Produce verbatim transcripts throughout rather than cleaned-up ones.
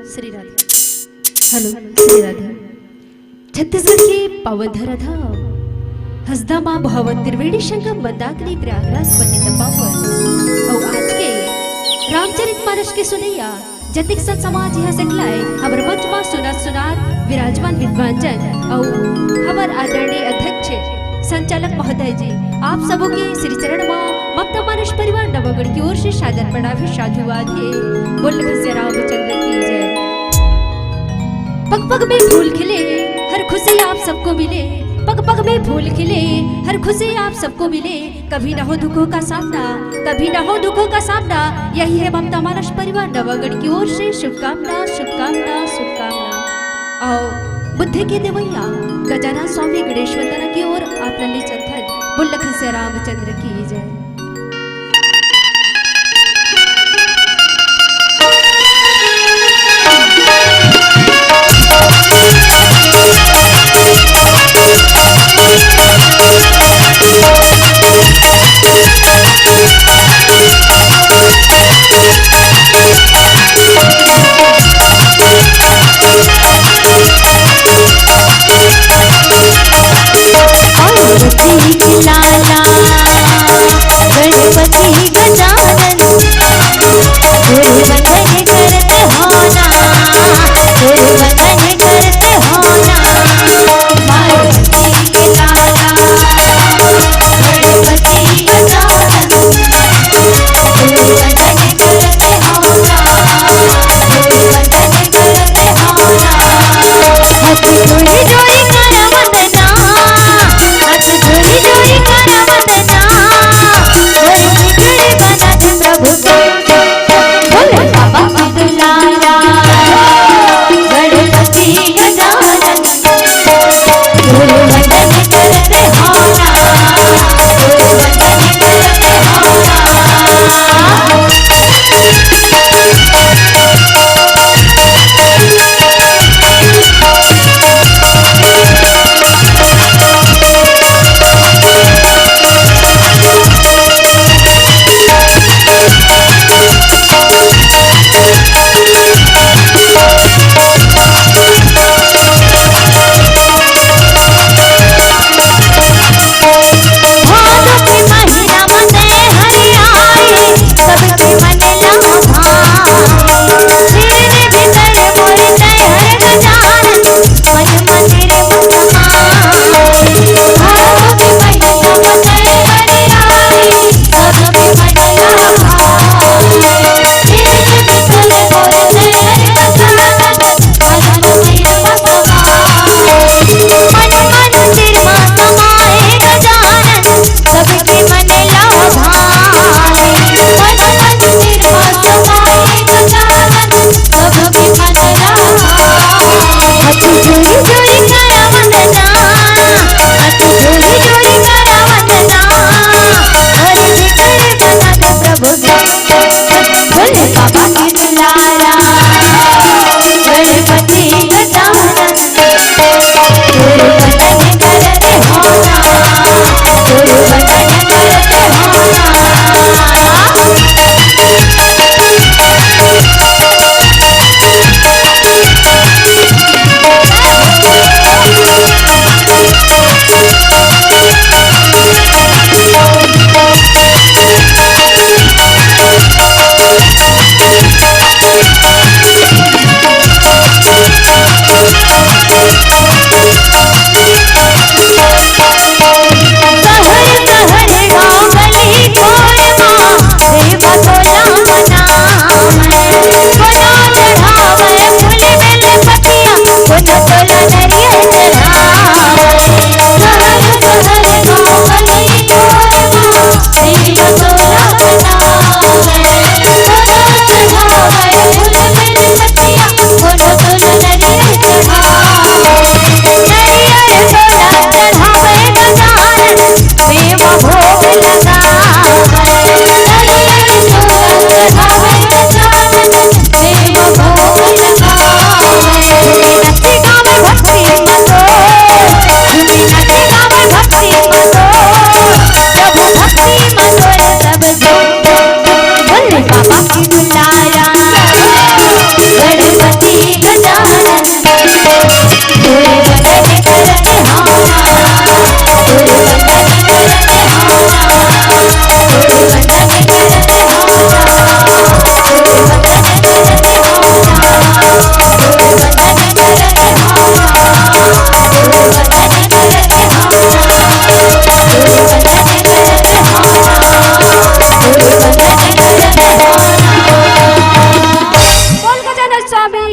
Shri Radhe. Hello, Shri Radhe. Chhattisgarh के पावन धरा धाम हसदा मां भवन त्रिवेणी संगम मंदाकिनी प्रयागराज पतित पावन। अउ आज के रामचरित मानस के सुनैया जतिक संत समाज इहाँ सकलाय हमर मंच मा सुनत सुनात विराजमान विद्वान जन अउ हमर आदरणीय अध्यक्ष संचालक महोदय जी, आप सबो के श्री चरण मा ममता मानस परिवार नवागढ़ की ओर से सादर प्रणाम हे, साधुवाद हे। बोल लखन सिया रामचंद्र की जय। पग पग में फूल खिले, हर खुशी आप सबको मिले। पग पग में फूल खिले, हर खुशी आप सबको मिले। कभी ना हो दुखों का सामना, कभी ना हो दुखों का सामना। यही है ममता मानस परिवार नवागढ़ की ओर से शुभकामना, शुभकामना, शुभकामना। अउ बुद्धि के देवैया गजानन स्वामी गणेश वंदना की ओर आप लल्ली चंथन। बोल लखन सिया रामचंद्र की जय।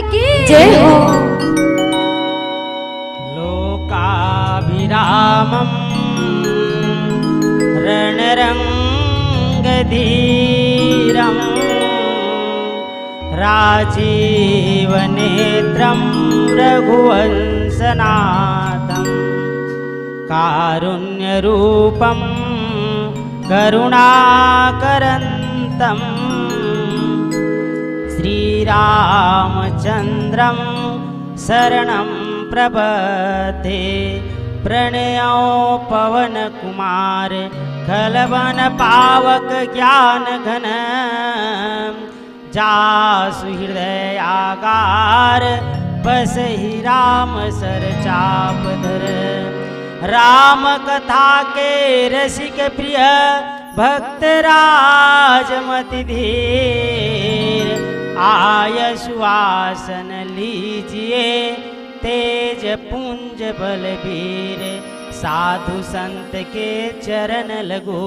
की जय हो। लोकाभिरामं रणरङ्गधीरं राजीवनेत्रं रघुवंशनाथं कारुण्यरूपं करुणाकरन्तं श्रीरामचन्द्रं शरणं प्रपद्ये। प्रणयो पवन कुमार खलवन पावक ज्ञान घन, जासु हृदयागार बसहि राम सर चाप धर। राम कथा के रसिक प्रिय भक्त राजमति धीर, आय सुवासन लीजिए तेज पुंज बलबीर। साधु संत के चरण लगो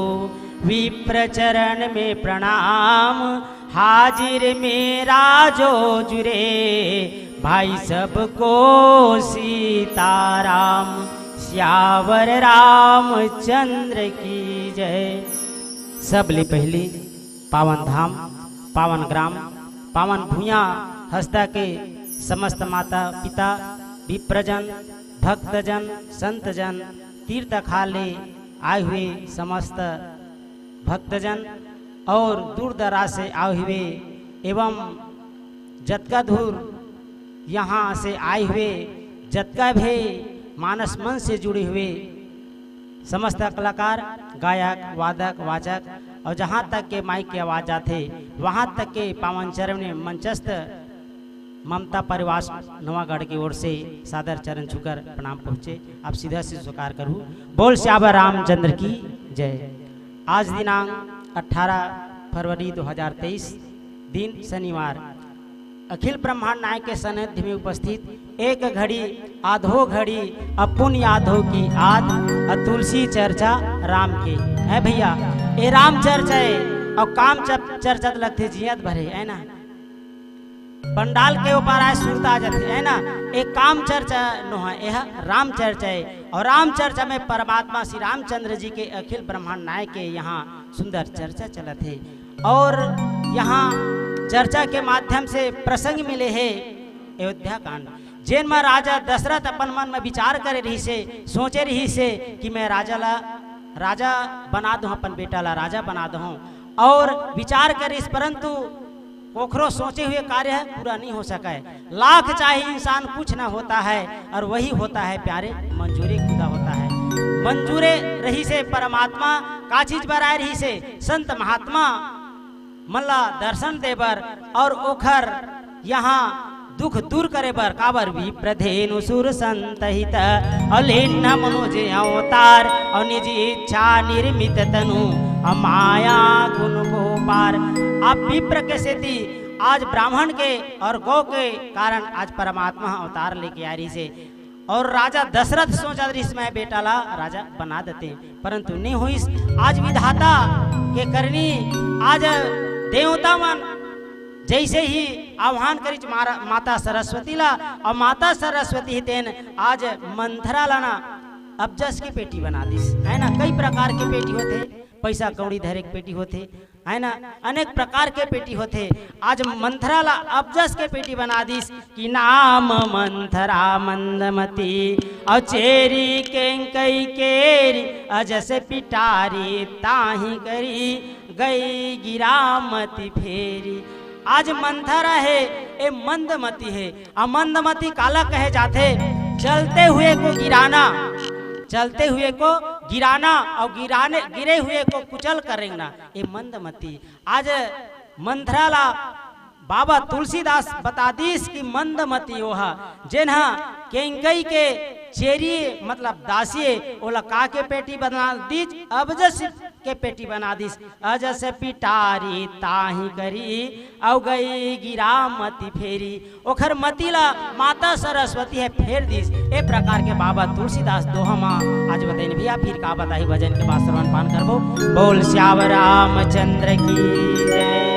विप्र चरण में प्रणाम, हाजिर मेरा जो जुरे भाई सबको सीताराम। सियावर रामचंद्र की जय। सबले पहली पावन धाम, पावन ग्राम, पावन भुइयां हसदा के समस्त माता पिता, विप्रजन, भक्तजन, संतजन, तीर्थ खाले आए हुए समस्त भक्तजन और दूर दराज से आए हुए एवं जतका दूर यहाँ से आए हुए जतका भी मानस मन से जुड़े हुए समस्त कलाकार, गायक, वादक, वाचक और जहाँ तक के माइक के आवाज जाथे, वहाँ तक के पावन चरण में मंचस्थ ममता परिवार नवागढ़ की ओर से सादर चरण छूकर प्रणाम पहुँचे। आप सीधा से स्वीकार करू। बोल सियावर रामचंद्र की जय। आज दिनांक अठारह फरवरी दो हज़ार तेईस, दिन शनिवार, अखिल ब्रह्मांड नायक के सानिध्य में उपस्थित एक घड़ी आधो घड़ी अपुन यादव की आद और तुलसी चर्चा राम के है भैया। ये राम चर्चा है और काम चप-, चर्चा तो लगथे जियत भरे है ना। पंडाल के ऊपर आए सुरता आ जाथे है ना। एक काम चर्चा नोहा, यह राम चर्चा है और राम चर्चा में परमात्मा श्री रामचंद्र जी के अखिल ब्रह्मांड नायक के यहाँ सुंदर चर्चा चलत है और यहाँ चर्चा के माध्यम से प्रसंग मिले है अयोध्या कांड, जेन म राजा दशरथ अपन मन में विचार करे रहिसे, सोचे रहिसे कि मैं राजा ला राजा बना दूं, अपन बेटा ला राजा बना दूं, और विचार करिस, परंतु ओखरो सोचे हुए कार्य ह पूरा नहीं हो सके। लाख चाहे इंसान, कुछ ना होता है, और वही होता है प्यारे मंजूरे खुदा होता है। मंजूरे रहिसे परमात्मा का चीज बर आए रहिसे, संत महात्मा मन ला दर्शन दे बर और ओखर यहाँ दुख दूर करे बर। काबर विप्रधेनु सुर संत हित और लेन्ना मनुज अवतार और निज इच्छा निर्मित तनु और माया गुण को पार। आप विप्र के सेती आज ब्राह्मण के और गौ के कारण आज परमात्मा अवतार लेके आ रहिसे। और राजा दशरथ सोचत रहिस, मैं बेटा ला राजा बना देते, परंतु नहीं होइस। आज विधाता के करनी, आज देवता मन जैसे ही आह्वान करिस मारा-, माता सरस्वती ला, और माता सरस्वती ही तेन आज मंथरा ला ना अबजस की पेटी बना दिस, है ना। कई प्रकार के पेटी होथे, पैसा कौड़ी धरे के पेटी होथे, है ना, अनेक प्रकार के पेटी होथे। आज मंथरा ला अबजस के पेटी बना दिस कि नाम मंथरा मंदमती, और चेरी केंकई केरी, अजस पिटारी ताही करी, गई गिरामती फेरी। आज मंथरा है, ए मंदमती है। आ मंदमती काला कहे जाथे? चलते हुए को गिराना, चलते हुए को गिराना और गिराने, गिरे हुए को कुचल कर रेंगना, ये मंदमती। आज मंथरा ला बाबा तुलसीदास बता दिस कि मंदमती ओह, जेन ह केंकई के चेरी मतलब दासी, ओला का के पेटी बना दिस? अबजस के पेटी बना दिस। अजस पिटारी ताही करी, अउ गई गिरामती फेरी। ओखर मती ला माता सरस्वती ह फेर दिस। ए प्रकार के बाबा तुलसीदास दोहा मा आज बताइन भैया, फिर का बताही भजन के बाद श्रवण पान करबो। बोल सियावर रामचंद्र की जय।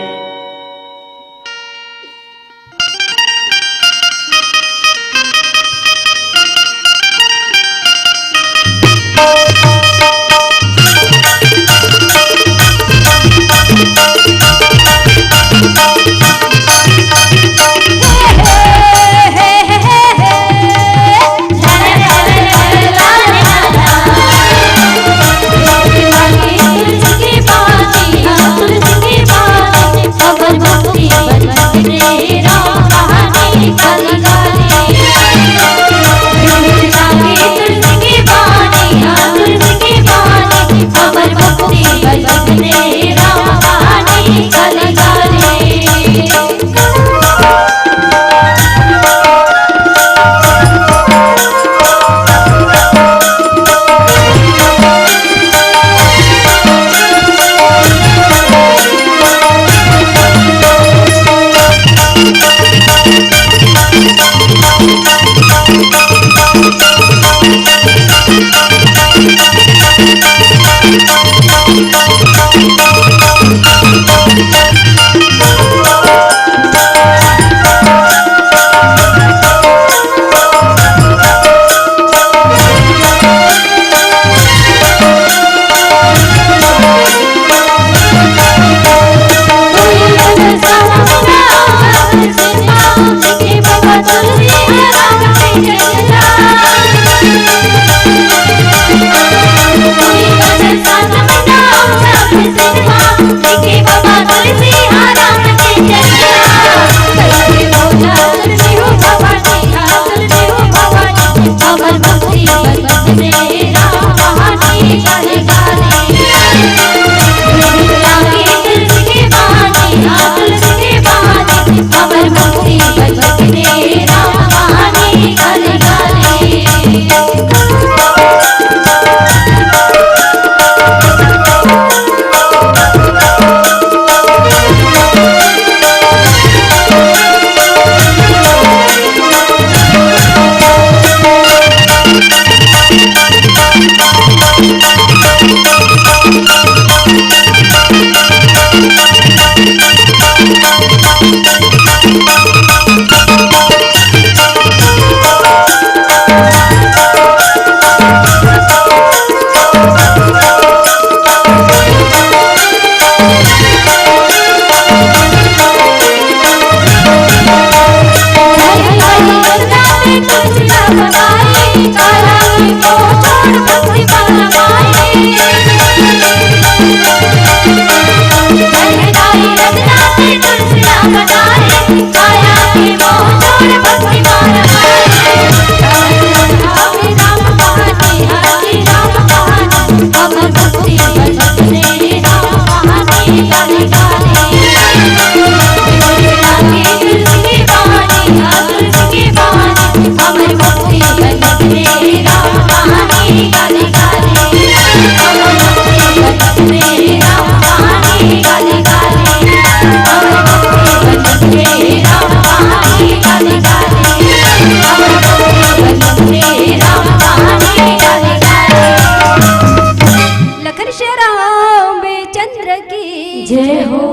लखन श्री राम चंद्र की जय हो।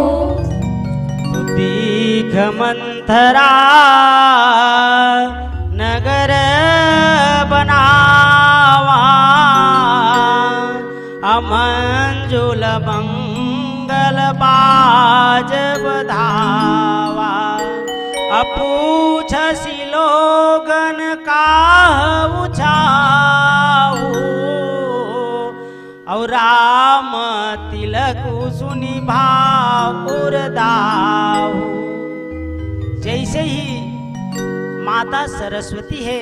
दीख मंथरा नगर बनावा, अमंजुल मंगल बाज बधावा। अपूछ सिलोगन काहू छाऊ, अउ राम तिलक सुनि भाव उरदाऊ। जैसे ही माता सरस्वती हे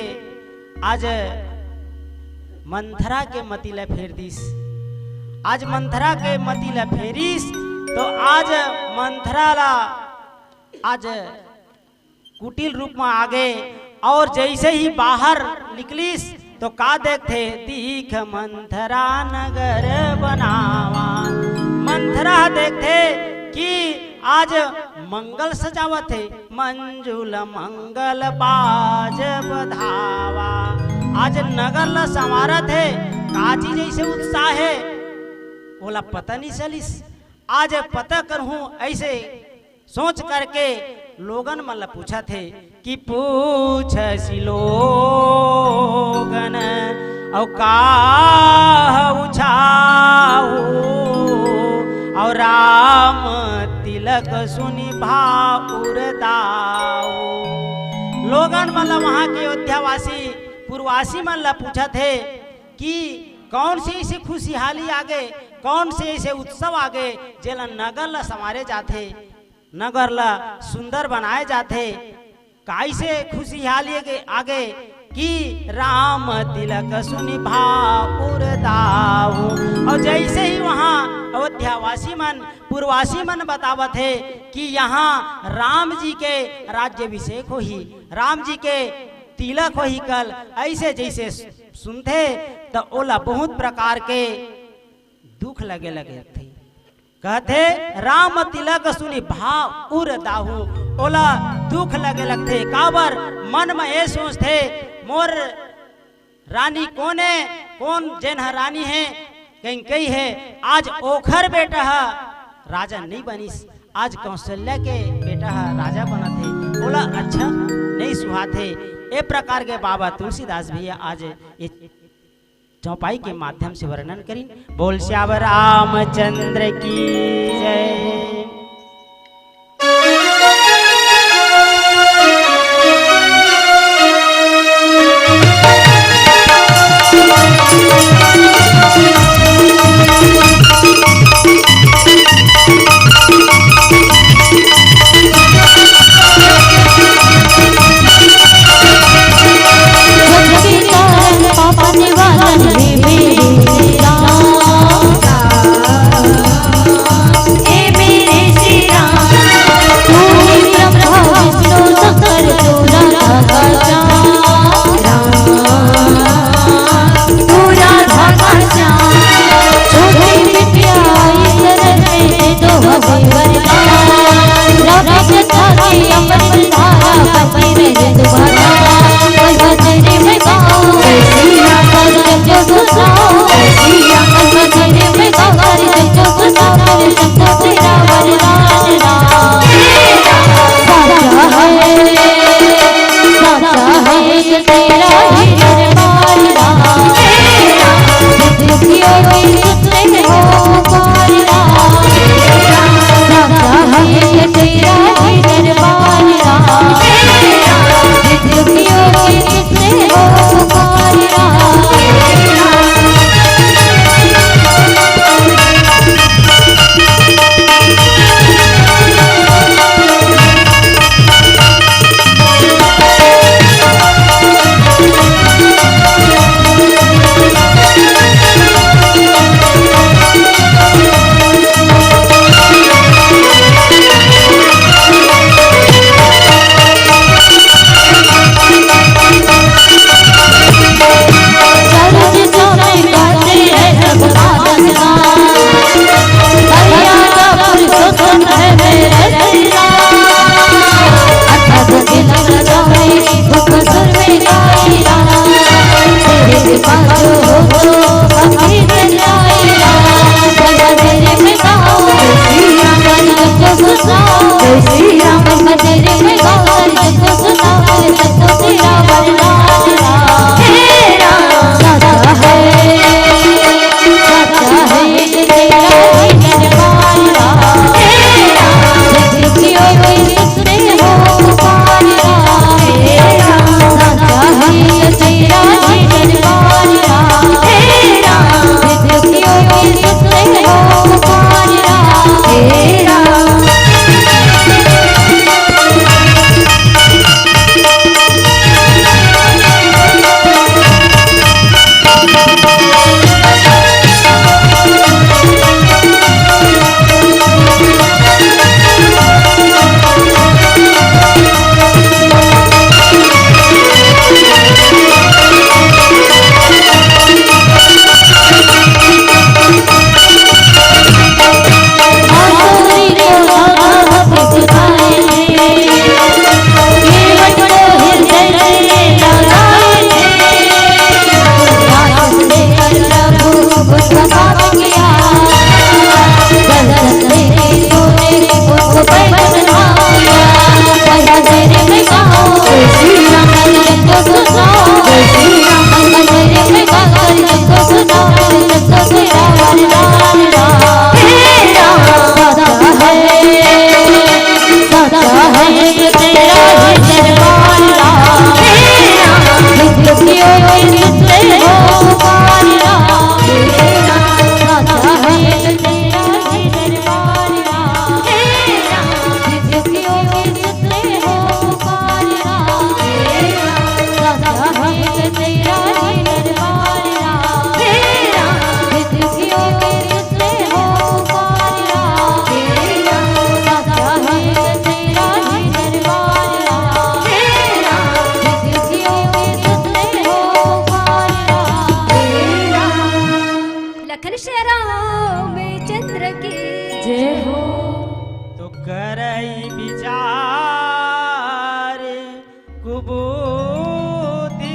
आज मंथरा के मति ला फेर दिस, आज मंथरा के मति ला फेरिस, तो आज मंथरा ला आज कुटिल रूप म आगे, अउ जैसे ही बाहर निकलिस तो का देखथे, दीख मंथरा नगर बनावा। मंथरा देखथे कि आज मंगल सजावत हे, मंजुल मंगल बाज बधावा। आज नगर ल संवारत हे, का चीज ऐसे उत्साह हे, ओला पता नहीं चलिस। आज पता करहूं ऐसे सोच करके लोगन मन ल पूछत हे कि पूछ सिलोगन अउ काहू छाऊ, अउ राम तिलक सुनि भाव उरदाऊ। लोगन मन ल वहां के अयोध्यावासी पुरवासी मन ल पूछत हे कि कौन से ऐसे खुशहाली आगे, कौन से ऐसे उत्सव आगे जेला नगर ल संवारे जाथे, नगर ला सुंदर बनाए जाथे, कइसे खुशहाली के आगे कि राम तिलक सुनि भाव उर दाहू। अउ जइसे ही वहाँ अयोध्यावासी मन, पुरवासी मन बतावत हे कि यहाँ राम जी के राज्याभिषेक होही, राम जी के तिलक होही कल, अइसे जइसे सुनथे त ओला बहुत प्रकार के दुख लगे लगथे। कहथे, "राम तिलक सुनि भाव उर दाहू।" ओला दुख लगे लगथे। काबर? मन म ए सोचथे, "मोर रानी कोन ए? कोन जेन ह रानी हे, कइसे हे? आज ओखर बेटा ह राजा नइ बनिस, आज कौशल्या के बेटा ह राजा बनत हे।" ओला अच्छा नइ सुहात हे। ए प्रकार के बाबा तुलसीदास भैया आज ए चौपाई के माध्यम से वर्णन करिन। बोल सियावर रामचंद्र की जय।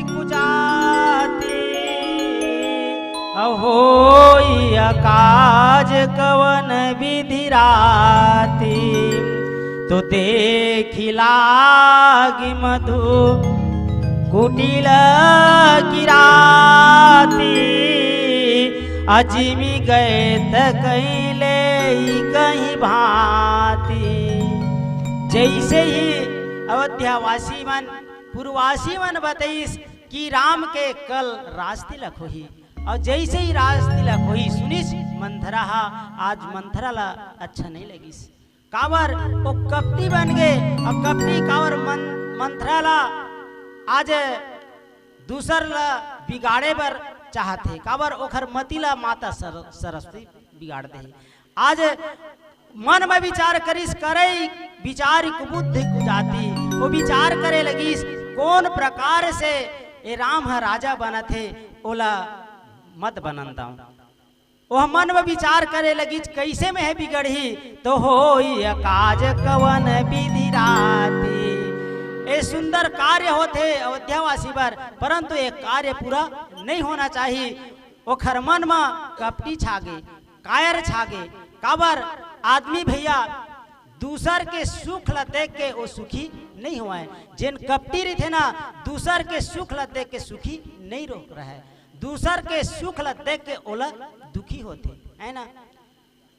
कुजाति, अहो इह काज कवन विधि राति। तो देखि लागी मधु कुटिल किराति, अजिमि गए त कहीं ले कहीं भांति। जैसे ही अयोध्यावासी मन, पुरवासी मन बतइस कि राम के कल राज तिलक होही, अउ जैसे ही राज तिलक होही, सुनिस मंथरा हा, आज मंथरा ला अच्छा नहीं लगिस। काबर ओ कपटी बन गे, अउ कपटी काबर मन-, मंथरा ला आज दूसर ला बिगाड़े बर चाहत हे, काबर ओखर मति ला माता सर-, सरस्वती बिगाड़ दे हे। आज मन में विचार करिस, करई विचार कुबुद्धि कुजाति। वो विचार करे लगिस, कौन प्रकार से ए राम ह राजा बनत हे, ओला मत बनन दंव। वह मन में विचार करे लगिस, कैसे में हे बिगड़ही, तो होई काज कवन विधि राति। ए सुंदर कार्य होथे अयोध्यावासी बर, परंतु ये कार्य पूरा नहीं होना चाहिए। ओखर मन म कपटी छा गे, कायर छा गे। काबर आदमी भैया दूसर के सुख ल देख के वो सुखी नहीं होवय। जेन कपटी रहिथे ना, दूसर के सुख ल देख के सुखी नहीं रो-, रहय। दूसर के सुख ल देख के ओला दुखी होथे, है ना?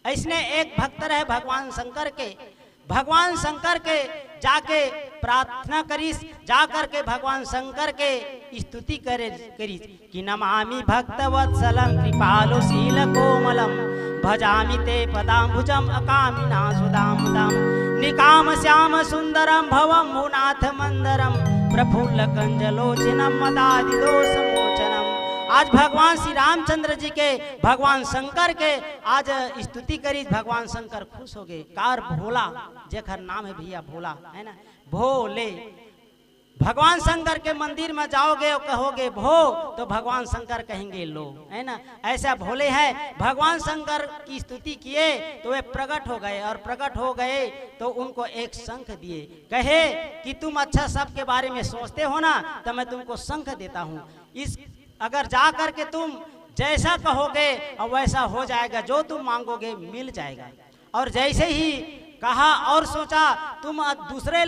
अइसने एक भक्त रहे भगवान शंकर के, भगवान शंकर के जाके प्रार्थना करिस, जा करके भगवान शंकर के स्तुति करे, करिस कि नमामि भक्तवत्सलं कृपालु शील कोमलम, भजामि ते पदाम्बुजम अकामिना सुदामुदाम। निकाम श्याम सुंदरम भवम भुनाथ मंदरम, प्रफुल्ल कंजलोचनम मदादि दोष मोचनम। आज भगवान श्री रामचंद्र जी के, भगवान शंकर के आज स्तुति करिस, भगवान शंकर खुश हो गे। कार भोला, जेखर नाम है भैया भोला, है ना, भोले। भगवान शंकर के मंदिर में जाओगे और कहोगे भो, तो भगवान शंकर कहेंगे लो, है ना। ऐसा भोले हैं, भगवान शंकर की स्तुति किए तो वे प्रकट हो गए, और प्रकट हो गए तो उनको एक शंख दिए, कहे कि तुम अच्छा सबके बारे में सोचते हो ना, तो मैं तुमको शंख देता हूँ। इस, अगर जा करके तुम जैसा कहोगे और वैसा हो जाएगा, जो तुम मांगोगे मिल जाएगा। और जैसे ही कहा और सोचा, तुम दूसरे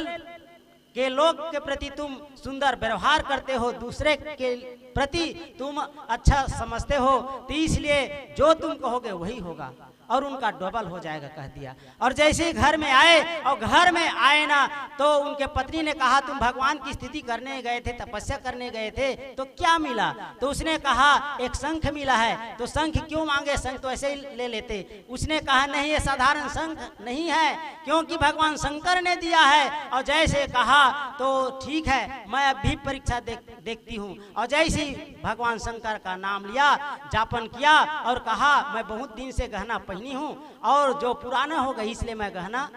के लोग के प्रति तुम सुंदर व्यवहार करते हो, दूसरे के प्रति तुम अच्छा समझते हो, तो इसलिए जो तुम कहोगे वही होगा और उनका डबल हो जाएगा, कह दिया। और जैसे ही घर में आए, और घर में आए ना, तो उनके पत्नी ने कहा, तुम भगवान की स्तुति करने गए थे, तपस्या करने गए थे, तो क्या मिला? तो उसने कहा, एक शंख मिला है। तो शंख क्यों मांगे, शंख तो ऐसे ही ले लेते। उसने कहा, नहीं, ये साधारण शंख नहीं है, क्योंकि भगवान शंकर ने दिया है। और जैसे कहा, तो ठीक है, मैं अब भी परीक्षा देख, देखती हूँ। और जैसे ही भगवान शंकर का नाम लिया, जापन किया और कहा, मैं बहुत दिन से गहना पहनी हूँ और जो पुराना हो गई, इसलिए मैं गहना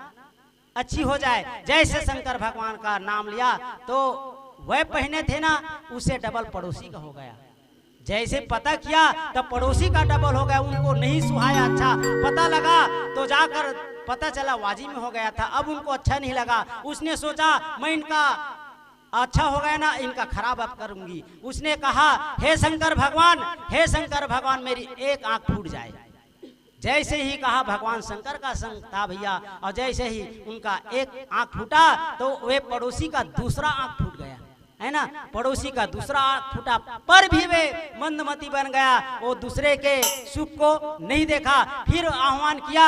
अच्छी हो जाए। जैसे शंकर भगवान का नाम लिया, तो वह पहने थे ना, उससे डबल पड़ोसी का हो गया। जैसे पता किया, तब पड़ोसी का डबल हो गया, उनको नहीं सुहाया अच्छा। पता लगा तो जाकर पता चला वाजी में हो गया था, अब उनको अच्छा नहीं लगा। उसने सोचा, मैं इनका अच्छा हो गया ना, इनका खराब अब करूंगी। उसने कहा, हे शंकर भगवान, हे शंकर भगवान, मेरी एक आंख फूट जाए। जैसे ही कहा, भगवान शंकर का शंख था भैया, और जैसे ही उनका एक आंख फूटा तो वे पड़ोसी का दूसरा आंख फूट गया, है ना। पड़ोसी का दूसरा आंख फूटा, पर भी वे मंदमती बन गया, वो दूसरे के सुख को नहीं देखा। फिर आह्वान किया,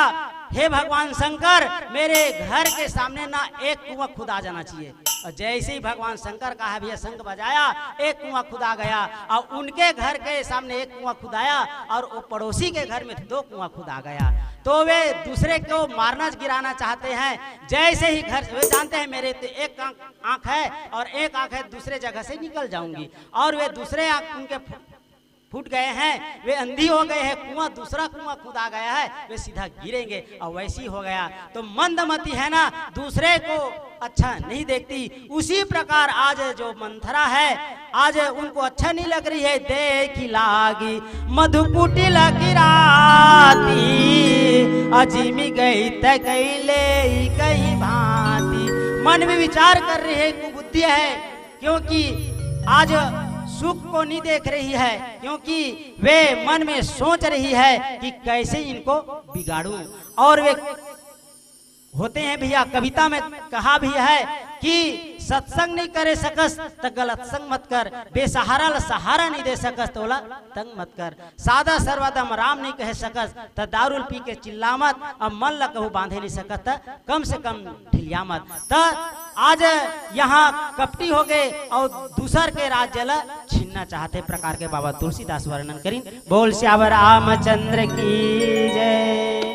हे भगवान शंकर, मेरे घर के सामने ना एक कुआं खुदा जाना चाहिए। और जैसे ही भगवान शंकर कहा, भैया शंख बजाया, एक कुआं खुदा गया, और उनके घर के सामने एक कुआं खुदाया और वो पड़ोसी के घर में दो कुआं खुदा गया। तो वे दूसरे को मारना गिराना चाहते हैं। जैसे ही घर, वे जानते हैं मेरे तो एक आंख, आंख है और एक आंख है, दूसरे जगह से निकल जाऊंगी। और वे दूसरे आंख उनके फू-, फूट गए हैं, वे अंधी हो गए हैं, कुआं, दूसरा कुआं खुदा गया है, वे सीधा गिरेंगे। और वैसी हो गया। तो मंदमती है ना, दूसरे को अच्छा नहीं देखती। उसी प्रकार आज जो मंथरा है, आज उनको अच्छा नहीं लग रही है। देखि लागी मधुकुटिल किराती, अजिमि गई त कहीं ले कहीं भांति। मन में विचार कर रही है, कुबुद्धि है, क्योंकि आज सुख को नहीं देख रही है, क्योंकि वे मन में सोच रही है कि कैसे इनको बिगाड़ूं। और वे होते हैं भैया, कविता में कहा भी है कि सत्संग नहीं करे सकस त गलत संग मत कर, बेसहारा ला सहारा नहीं दे सकस त ओला तंग मत कर, सादा सरवादा म राम नहीं कहे सकस त दारू ल पी के चिल्ला मत, अब मन ला कहू बांधे नहीं सकस त कम से कम ढिलिया मत। त आज यहाँ कपटी हो गए और दूसर के राज्य ला छीनना चाहते प्रकार के बाबा तुलसीदास वर्णन करिन। बोल सियावर रामचंद्र की जय।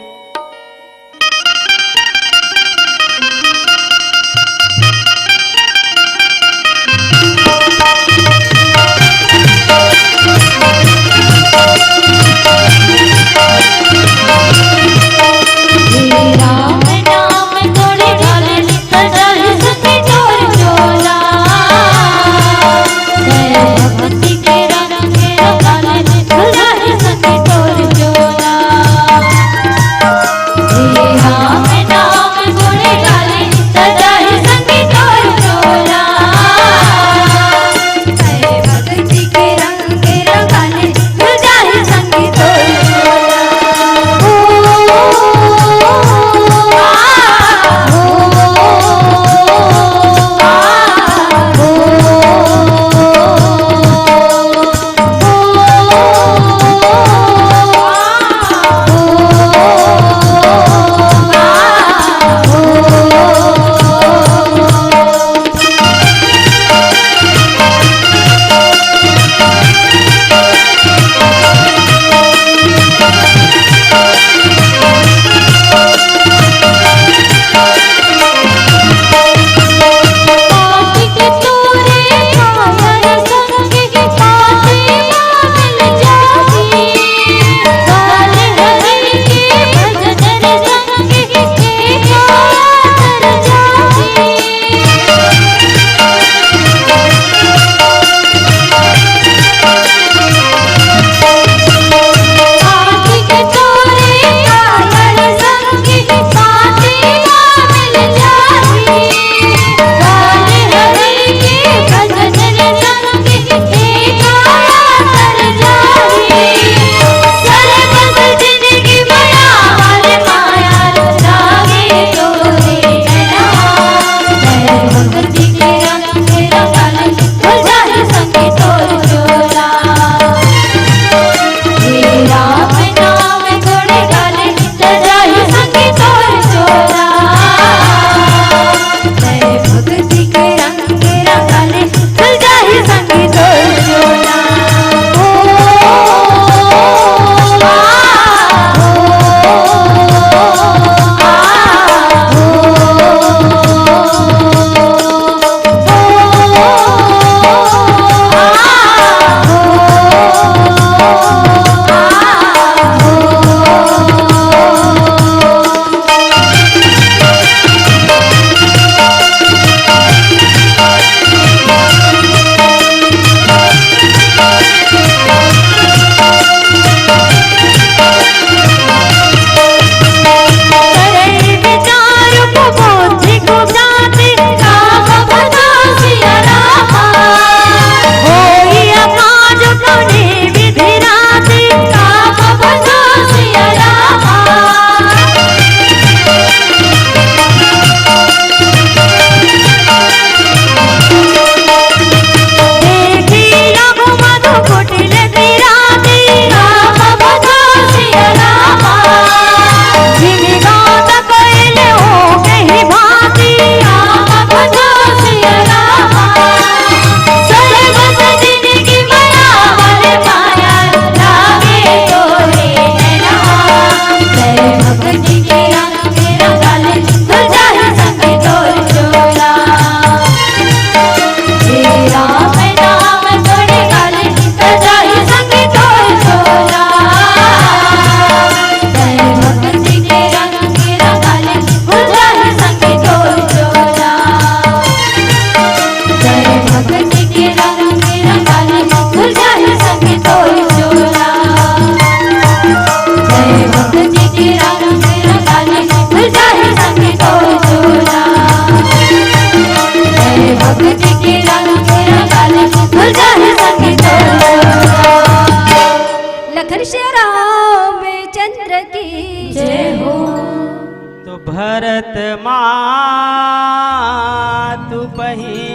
भरत मातु पही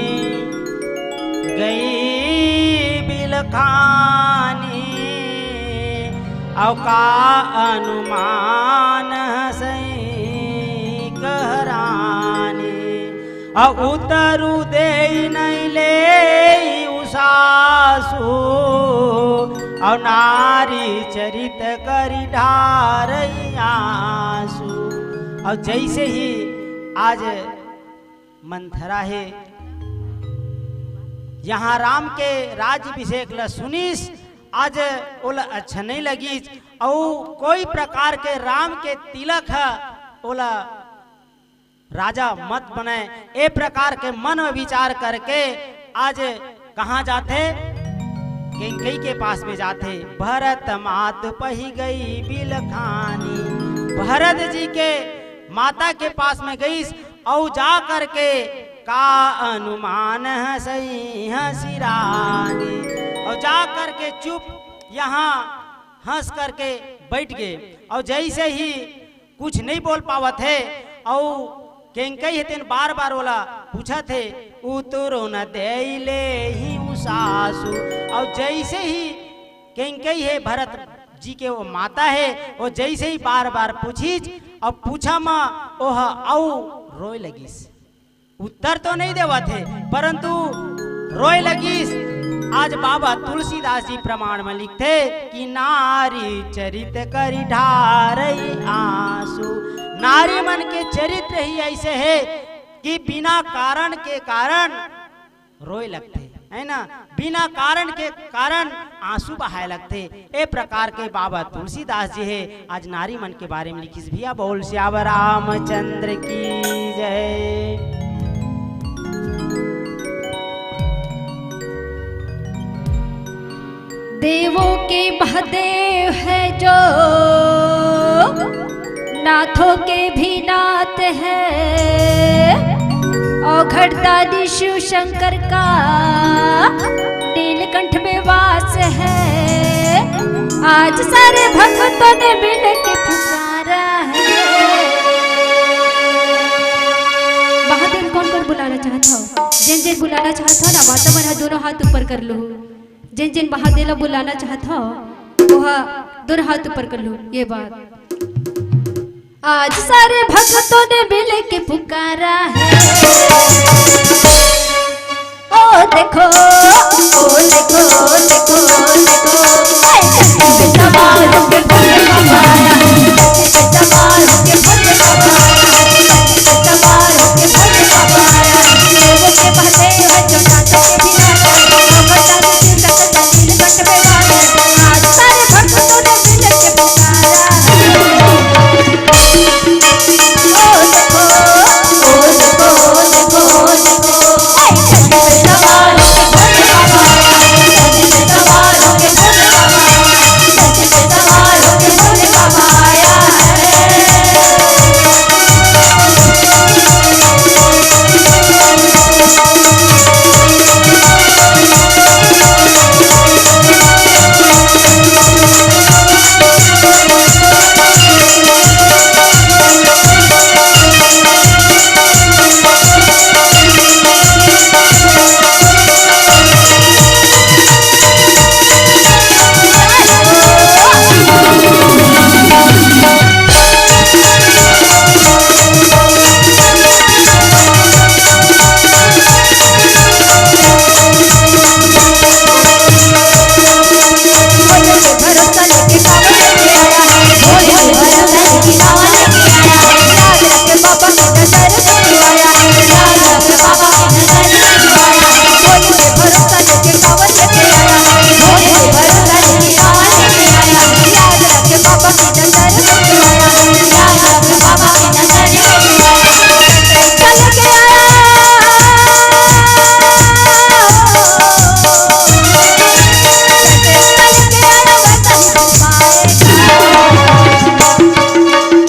गई बिलखानी, अउ का अनुमान सही कहरानी। अउ उतरु देई नइ लेई उसासु, अउ नारी चरित करि ढारई आंसू। अउ जइसे ही आज मंथरा हे, यहाँ राम के राज्याभिषेक ल सुनिस, आज ओला अच्छा नइ लगिस, अउ कोई प्रकार के राम के तिलक ह ओला राजा मत बनय। ए प्रकार के मन म विचार करके आज कहाँ जाथे? कैकई के पास में जाथे। भरत मातु पही गई बिलखानी। भरत जी के माता के पास में गईस अउ जा करके का अनुमान हंसई हंसी रानी। अउ जा करके चुप यहाँ हंस करके बइठ गे। अउ जइसे ही कुछ नइ बोल पावत हे, अउ कैकई हे तेन बार-बार ओला पूछत हे, "उतरु न देई लेही उसासु।" अउ जइसे ही कैकई हे भरत जी के वो माता हे, वो जइसे ही बार-बार पूछिस, अउ पूछा म ओह अउ रोय लगिस। उत्तर तो नइ देवत हे, परंतु रोय लगिस। आज बाबा तुलसीदास जी प्रमाण म लिखथे कि नारी चरित करि ढारई आंसू। नारी मन के चरित्र ही अइसे हे कि बिना कारण के कारण रोय लगथे, हे ना? बिना कारण के कारण आंसू बहाय लगथे। ए प्रकार के बाबा तुलसीदास जी हे, आज नारी मन के बारे में लिखिस भैया। बोल सियावर रामचंद्र की जय। देवों के महादेव है जो, नाथों के भी नाथ है। औघड़दानी शिव शंकर का नीलकंठ में वास है। आज सारे भक्तों ने मिल के पुकारा है। महादेव कोन कोन बुलाना चाहत हो? जेन जेन बुलाना चाहत हो ना, माता मन ह दोनों हाथ ऊपर कर लो। जेन जेन महादेव ला बुलाना चाहत हो, वो हा दोनों हाथ ऊपर कर लो। ये बात। आज सारे भक्तों ने मिल के पुकारा है। ओ देखो, ओ देखो, ओ देखो, ओ देखो।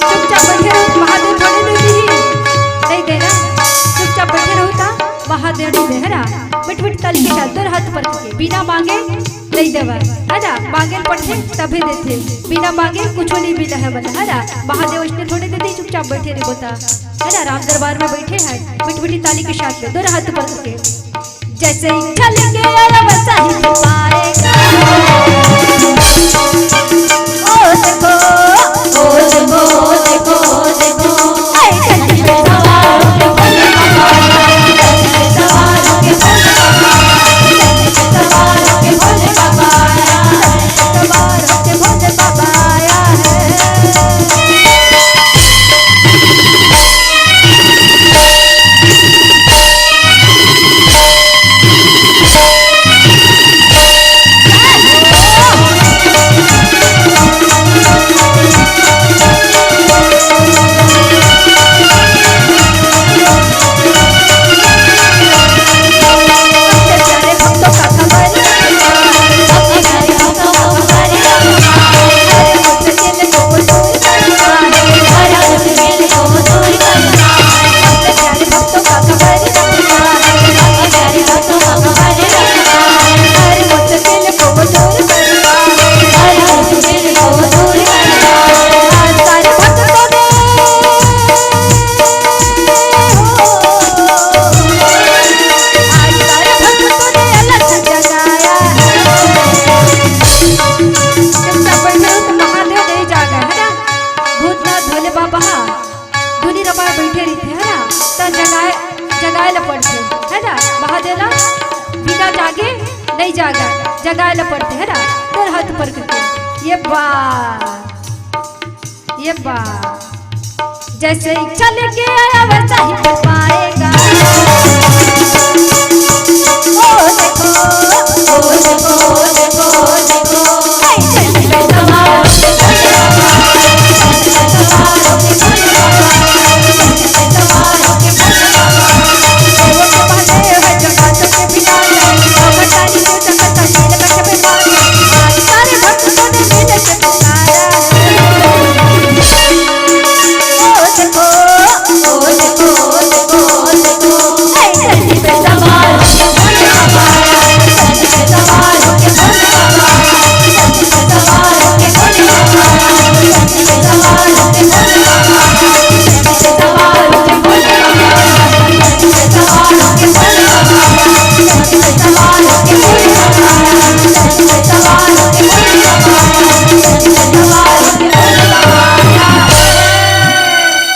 चुपचाप बइठे रहू, महादेव थोड़े नइ दिही, नइ दे ना। चुपचाप बइठे रहू ता महादेव नइ दे, हे ना? मिठ मिठ ताली के साथ दोनों हाथ ऊपर करके, बिना मांगे नहीं देवा, है ना? मांगे ल पड़थे तभे देथे, बिना मांगे कुछो नहीं मिला है मन, है ना? महादेव इसने थोड़े दे दी, चुपचाप बैठे रही बता, है ना? राम दरबार में बैठे हैं, मीठी मीठी ताली के साथ में दोनों हाथ ऊपर करके, जैसे इच्छा लेके आया वैसा ही पाएगा। ओ देखो, ओ देखो, ओ देखो, ओ देखो। महादेव नहीं जागा, है ना? भूतनाथ भोले बाबा हा धुनी रमा बैठे रहिथे, है ना? त जगाए, जगाए ल पड़थे, है ना? महादेव ला बिना जागे नहीं जागा, जगाए ल पड़थे, है ना? तोर हाथ ऊपर करके, ये बा, ये बा। जैसे इच्छा लेके आया वैसा ही कर पाएगा। ओ देखो, ओ देखो, ओ देखो, ओ देखो।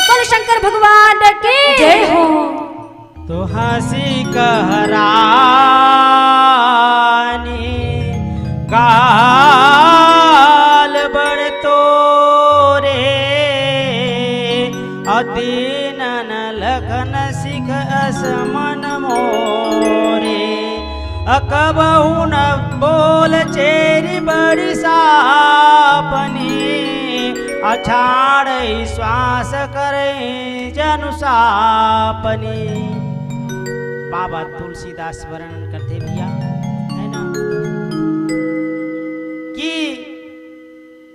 बोलो शंकर भगवान की जय हो। तो हंसी कह रानी गाल बड़ तोरे, अदीनन लखन सिख अस मन मोरे। अकबहु न बोल चेरी बड़ी सापनी, अछाड़ श्वास करे जनु सापनी। बाबा तुलसीदास वर्णन करथे भैया, है ना, कि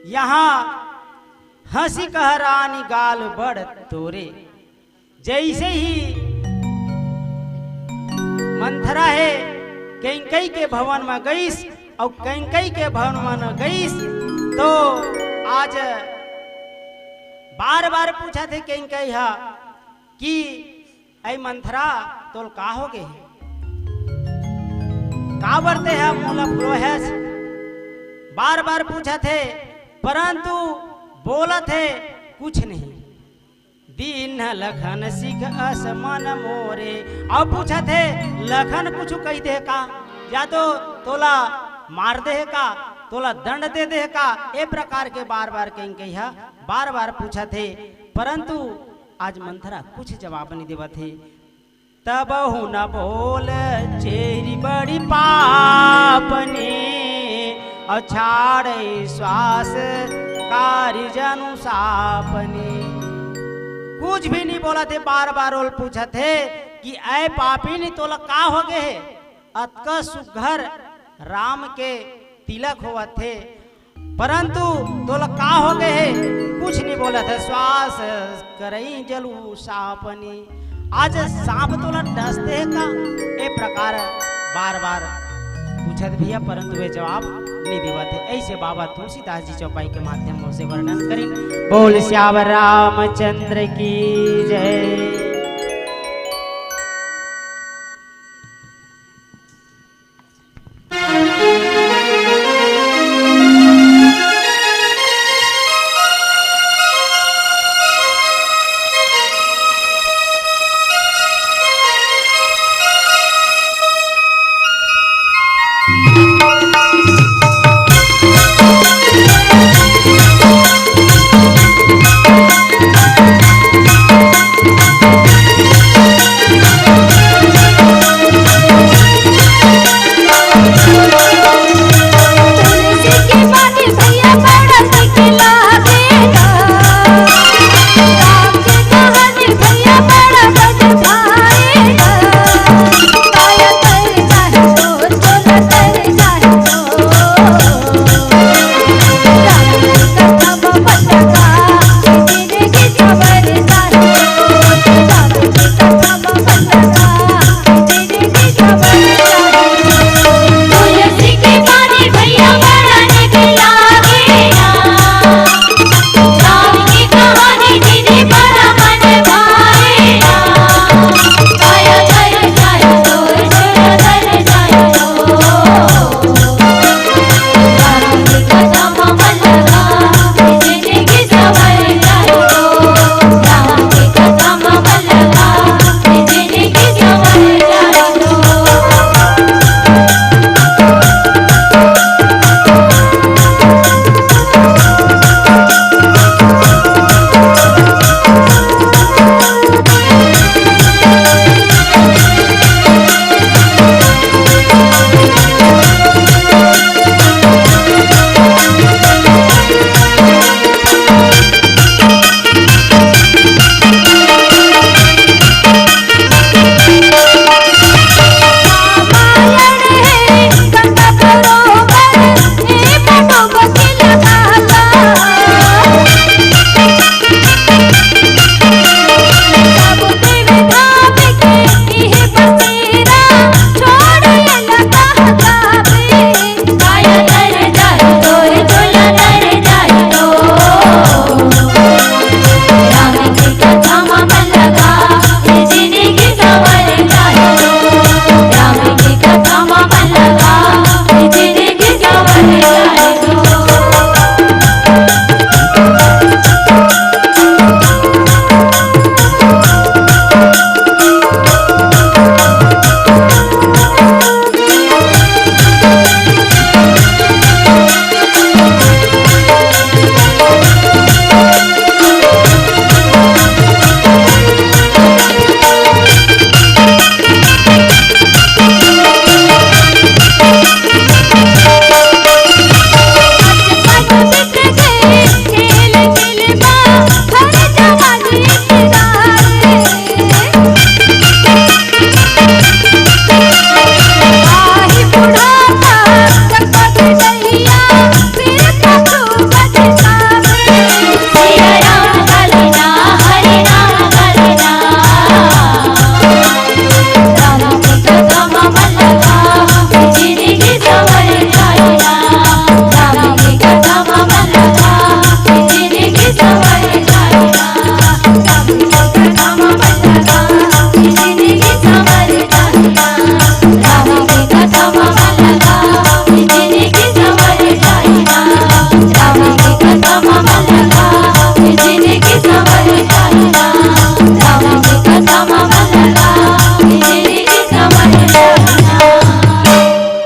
यहाँ हंसी कह रानी गाल बड़ तोरे। जैसे ही मंथरा हे कैंकई के भवन में गईस, अउ कैंकई के भवन में गईस, तो आज बार बार पूछत हे कैंकई हा कि ऐ मंथरा, तोल का हो गे हे? काबर ते ह मोला फुरोहेस? बार बार पूछत हे, परंतु बोलत हे कुछ नहीं। दीन लखन सिख अस मन मोरे। अउ पूछत हे, लखन कुछ कहि दे का, या तो तोला मार दे हे का, तोला दंड दे दे हे का, ए प्रकार के बार बार कैंकई हा बार बार पूछत हे, परंतु आज मंथरा कुछ जवाब नहीं देवत हे। तबहु न बोल चेरी बड़ी पापनी, अछाड़ श्वास कारी जनु सापनी। कुछ भी नहीं बोलत हे, बार बार ओल पूछत हे कि ऐ पापिन, तोला का हो गे हे? अतका सुघर राम के तिलक होवत हे, परंतु तोला का हो गे हे? कुछ नहीं बोलत हे। श्वास करई जलू सापनी, आज सांप तोला डस दे हे का? ए प्रकार बार बार पूछ भैया, परंतु वे जवाब नहीं देवत हे। ऐसे बाबा तुलसीदास जी चौपाई के माध्यम से वर्णन करें। बोल सियावर रामचंद्र की जय।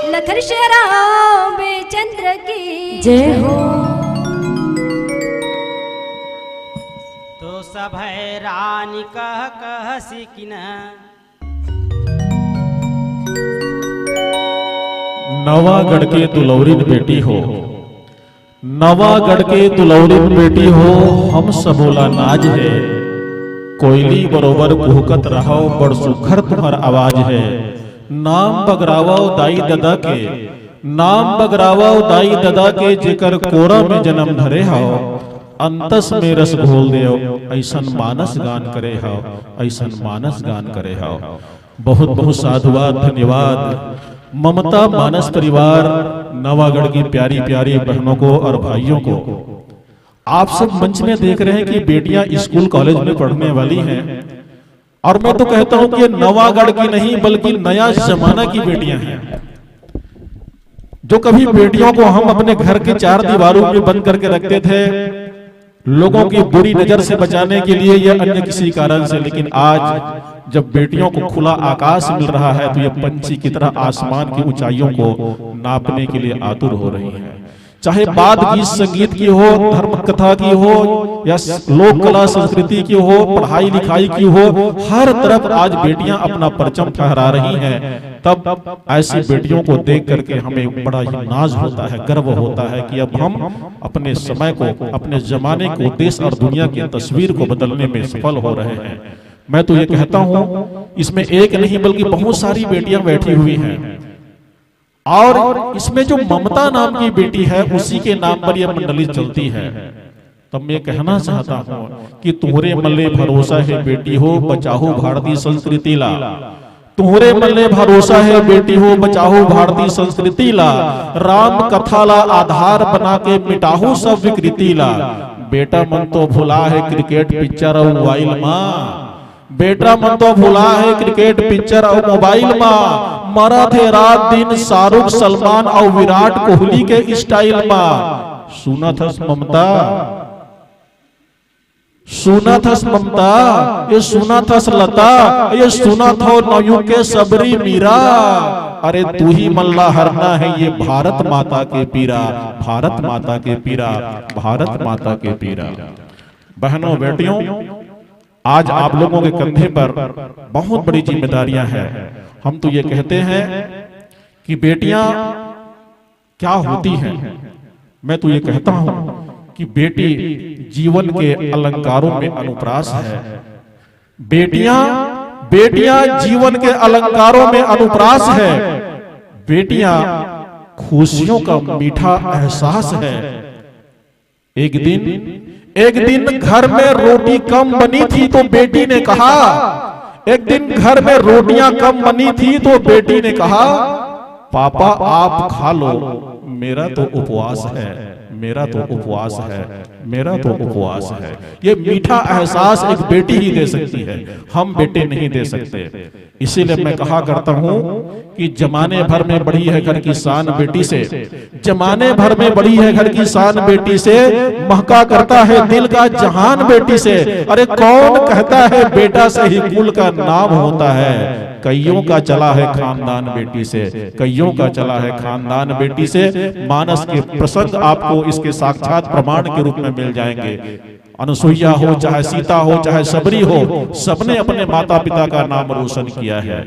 लखन श्री रामचंद्र की जय हो। तो सब है रानी कह कह सिकिन। नवागढ़ के दुलौरिन बेटी हो, नवागढ़ के दुलौरिन बेटी हो, हम सबोला नाज है। कोयली बरोबर कुहकत रहव, बड़ सुघर तुहर आवाज है। नाम बगरावव दाई ददा के, नाम बगरावव दाई ददा के, जेकर कोरा में जन्म धरे हव, अंतस में रस घोल देव, अइसन मानस गान करे हव, अइसन मानस गान करे हव। बहुत बहुत साधुवाद, धन्यवाद। ममता मानस परिवार नवागढ़ की प्यारी प्यारी बहनों को और भाइयों को, आप सब मंच में देख रहे हैं कि बेटियां स्कूल कॉलेज में पढ़ने वाली हैं। और मैं तो कहता हूं कि ये नवागढ़ की नहीं, बल्कि नया जमाना की बेटियां हैं। जो कभी बेटियों को हम अपने घर के चार दीवारों में बंद करके रखते थे, लोगों की बुरी नजर से बचाने के लिए या अन्य किसी कारण से, लेकिन आज जब बेटियों को खुला आकाश मिल रहा है, तो ये पंछी की तरह आसमान की ऊंचाइयों को नापने के लिए आतुर हो रही है। चाहे बात गीत संगीत की हो, धर्म कथा की हो, या स-, लोक कला संस्कृति की हो, पढ़ाई लिखाई की हो, हर तरफ आज बेटियां अपना परचम फहरा रही हैं। तब ऐसी बेटियों को देख करके हमें बड़ा ही नाज होता है, गर्व होता है कि अब हम अपने समय को, अपने जमाने को, देश और दुनिया की तस्वीर को बदलने में सफल हो रहे हैं। मैं तो ये कहता हूं, इसमें एक नहीं बल्कि बहुत सारी बेटियां बैठी हुई हैं। और इसमें जो ममता नाम की बेटी है, उसी के नाम पर यह मंडली चलती है। तब मैं कहना चाहता हूं कि तुम्हरे मल्ले भरोसा है बेटी हो, बचाहू भारतीय संस्कृति ला। तुम्हरे मल्ले भरोसा है बेटी हो, बचाहू भारतीय संस्कृति ला। राम कथा ला आधार बना के मिटाहू सब विकृति ला। बेटा मन तो भुला है क्रिकेट पिक्चर और मोबाइल मा। बेटा मन तो भुला है क्रिकेट पिक्चर और मोबाइल मा। मरत हे रात दिन शाहरुख सलमान और विराट कोहली के स्टाइल मा। सुनत हस ममता, सुनत हस ममता, ये सुनत हस लता, ये सुनत हो नवयुग के सबरी मीरा। अरे तू ही मल्ला हरना है ये भारत माता के पीरा, भारत माता के पीरा, भारत माता के पीरा। बहनों बेटियों, आज आप लोगों के कंधे पर बहुत बड़ी जिम्मेदारियां हैं। हम तो ये कहते हैं कि बेटियां क्या होती हैं। मैं तो ये कहता हूं कि बेटी जीवन के अलंकारों में अनुप्रास है। बेटियां, बेटियां जीवन के अलंकारों में अनुप्रास है। बेटियां खुशियों का मीठा एहसास है। एक दिन, एक दिन घर में रोटी कम बनी थी तो बेटी ने कहा, एक दिन घर में रोटियां कम बनी थी तो बेटी ने कहा, पापा आप खा लो, मेरा तो उपवास है, मेरा तो उपवास है, मेरा तो उपवास है। ये मीठा एहसास एक बेटी ही दे सकती है, हम बेटे नहीं दे सकते। इसीलिए मैं कहा करता हूं कि जमाने भर में बढ़ी है घर की शान बेटी से, जमाने भर में बढ़ी है घर की शान बेटी से, महका करता है दिल का जहान बेटी से। अरे कौन कहता है बेटा से ही कुल का नाम होता है, कईयों का चला है खानदान बेटी से, कईयों का चला है खानदान बेटी से। मानस के प्रसंग आपको इसके साक्षात प्रमाण के रूप में मिल जाएंगे। अनुसुईया हो, चाहे सीता हो, चाहे सबरी हो, सबने अपने माता पिता का नाम रोशन किया है।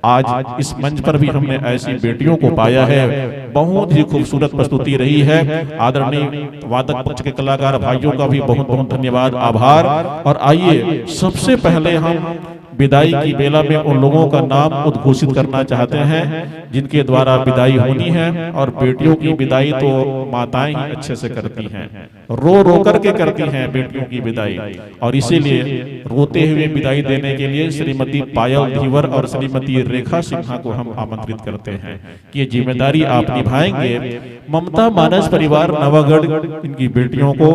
आज इस मंच पर भी हमने ऐसी बेटियों को पाया है। बहुत ही खूबसूरत प्रस्तुति रही है। आदरणीय वादक पक्ष के कलाकार भाइयों का भी बहुत बहुत धन्यवाद, आभार। और आइए, सबसे पहले हम विदाई की बेला में उन लोगों का नाम उद्घोषित करना चाहते हैं जिनके द्वारा विदाई होनी है। और बेटियों की विदाई तो माताएं ही अच्छे से करती हैं, रो रो करके करती हैं बेटियों की विदाई। और इसीलिए रोते हुए विदाई देने के लिए श्रीमती पायल धीवर और श्रीमती रेखा सिन्हा को हम आमंत्रित करते हैं कि ये जिम्मेदारी आप निभाएंगे। ममता मानस परिवार नवागढ़, इनकी बेटियों को,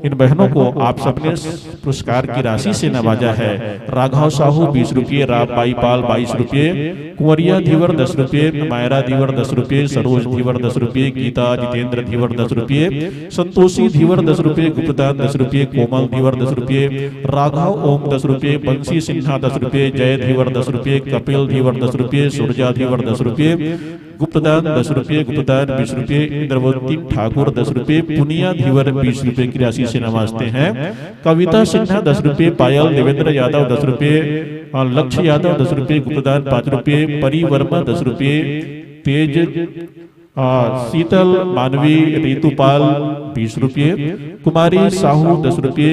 इन बहनों को आप सबने पुरस्कार की राशि से नवाजा है। राघव साहू बीस रुपये, राम बाई पाल बाईस रुपये, कुंवरिया धीवर दस रुपये, मायरा धीवर दस रुपये, सरोज धीवर दस रुपये, गीता जितेंद्र धीवर दस रुपये, संतोषी धीवर दस रुपये, गुप्तदान दस रुपये, कोमल धीवर दस रुपये, राघव ओम दस रुपये, बंसी सिन्हा दस रुपये, जय धीवर दस रुपये, कपिल धीवर दस रुपये, सुरजा धीवर दस रुपये, गुप्तदान दस रुपये, गुप्तदान बीस रुपये, इंद्रवंती ठाकुर दस रुपये, पुनिया धीवर बीस रुपये की राशि से नवाजते हैं। कविता सिन्हा दस रुपये, पायल देवेंद्र यादव दस रुपये, और लक्ष्य यादव दस रुपये, गुप्तदान पाँच रुपये, परी वर्मा दस रुपये, तेज, आ, शीतल मानवी, रितुपाल बीस रुपये, कुमारी साहू दस रुपये,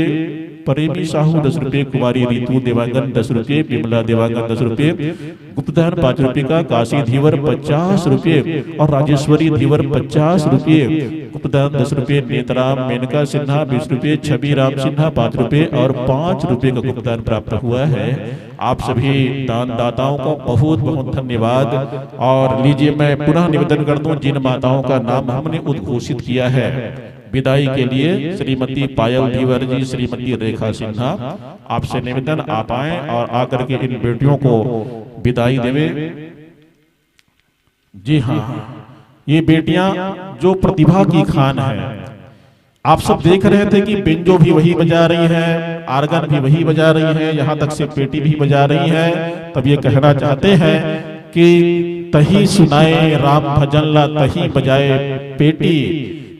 प्रेमी साहू दस रुपये, कुमारी रितु देवांगन दस रुपये, विमला देवांगन दस रुपये, गुप्तदान पाँच रुपये का, काशी धीवर पचास रुपये और राजेश्वरी धीवर पचास रुपये। गुप्तदान दस रुपये, नेतराम मेनका सिन्हा बीस रुपये, छवि राम सिन्हा पाँच रुपये और पाँच रुपये का गुप्तदान प्राप्त हुआ है। आप सभी दानदाताओं का बहुत बहुत धन्यवाद। और लीजिए, मैं पुनः निवेदन कर दूं, जिन माताओं का नाम हमने उद्घोषित किया है विदाई के लिए, श्रीमती पायल धीवर जी, श्रीमती रेखा सिन्हा, आपसे निवेदन, आप आएं और आकर के इन बेटियों को विदाई देवे। जी हाँ, ये बेटियां जो प्रतिभा की खान है, आप सब देख रहे थे कि बेंजो भी वही बजा रही है, आर्गन भी वही बजा रही है, यहाँ तक से पेटी भी बजा रही है। तब ये कहना चाहते हैं कि तही सुनाए राम भजन ला तही बजाए पेटी,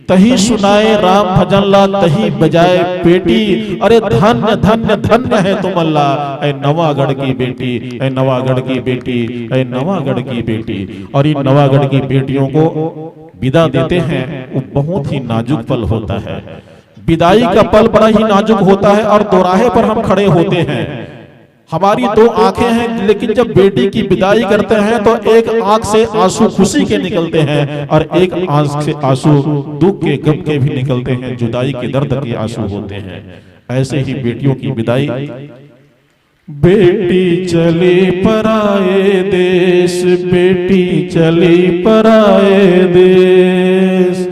तही सुनाए राम भजन ला तही बजाए पेटी। अरे धन्य धन्य धन्य है तुम अल्लाह, ऐ नवागढ़ की बेटी, ऐ नवागढ़ की बेटी, ऐ नवागढ़ की बेटी। और इन नवागढ़ की बेटियों को विदा देते हैं, वो बहुत ही नाजुक पल होता है। विदाई का पल बड़ा ही नाजुक होता है और दोराहे पर हम खड़े होते हैं। हमारी दो आंखें हैं, लेकिन जब बेटी की विदाई करते हैं तो एक आंख से आंसू खुशी के निकलते हैं और एक आंख से आंसू दुख के, गम के भी निकलते हैं, जुदाई के दर्द के आंसू होते हैं। ऐसे ही बेटियों की विदाई। बेटी चली पराए देश, बेटी चली पराए देश,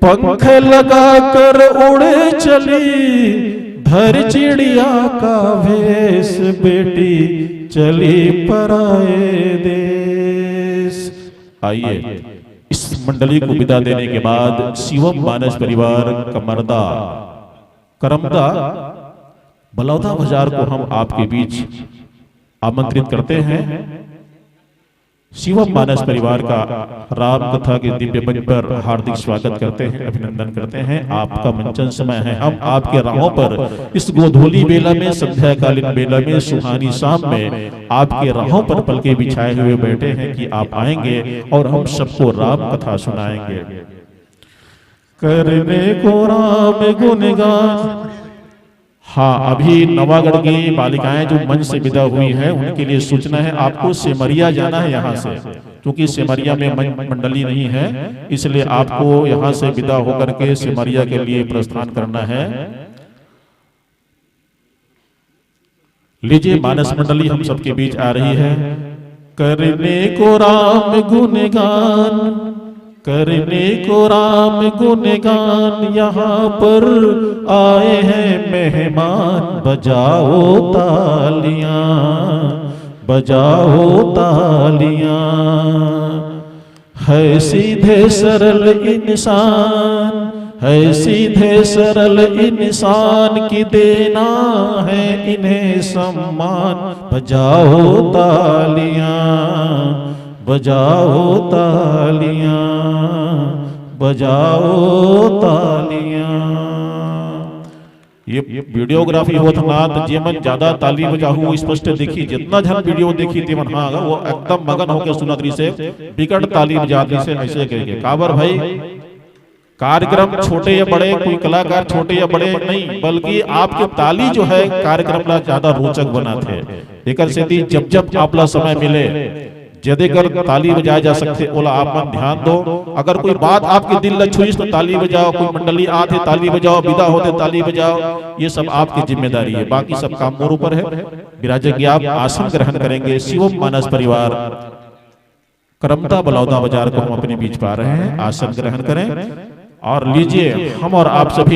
पंख लगाकर उड़े चली, धर चिड़िया का भेष, बेटी चली पराए देश। आइए, इस मंडली को विदा देने के बाद शिवम मानस परिवार कमरदा, करमदा बलौदा बाजार को हम आपके बीच आमंत्रित करते हैं। शिवम मानस परिवार का राम कथा के दिव्य मंच पर हार्दिक स्वागत करते हैं, अभिनंदन करते हैं। आपका मंचन समय है, हम आपके राहों पर इस गोधूली बेला में, संध्याकालीन बेला में, सुहानी शाम में आपके राहों पर पलके बिछाए हुए बैठे हैं कि आप आएंगे और हम सबको राम कथा सुनाएंगे। करने को राम गुणगान। हाँ, अभी नवागढ़ की बालिकाएं जो मंच से विदा हुई हैं, उनके लिए सूचना है, आपको सेमरिया जाना है यहाँ से, क्योंकि सेमरिया में मंच मंडली नहीं है, इसलिए आपको यहाँ से विदा होकर के सेमरिया के लिए प्रस्थान करना है। लीजिए, मानस मंडली हम सबके बीच आ रही है। करने को राम गुणगान, करने को राम गुणगान, यहाँ पर आए हैं मेहमान। बजाओ तालियां, बजाओ तालियां। है सीधे सरल इंसान, है सीधे सरल इंसान की देना है इन्हें सम्मान। बजाओ तालियां, बजाओ तालियां, बजाओ तालियां। ये वीडियोग्राफी होत ना, त जेमन ज्यादा ताली बजाहू, वो स्पष्ट देखी। जितना झन वीडियो देखी, तेमन, हाँ, वो एकदम मगन होके सुनत रहिसे, बिकट ताली बजात रहिसे, ऐसे कहिके। काबर भाई, कार्यक्रम छोटे या बड़े, कोई कलाकार छोटे या बड़े नहीं, बल्कि आपके ताली जो है, कार्यक्रम ला ज्यादा रोचक बनाथे। एकर सेती जब जब आप ला समय मिले, जेदे कर ताली बजाए जा सकथे, ओला आप मन ध्यान दो। अगर कोई बात आपके दिल ला छुईस, तो ताली बजाओ। कोई मंडली आत हे, ताली बजाओ। विदा होथे, ताली बजाओ। ये सब आपकी जिम्मेदारी है, बाकी सब काम मोर ऊपर है। विराजेंगे आप, आसन ग्रहण करेंगे। शिवम मानस परिवार करमदा बलौदा बाजार को हम अपने बीच पा रहे हैं, आसन ग्रहण करें। और लीजिए, हम और आप सभी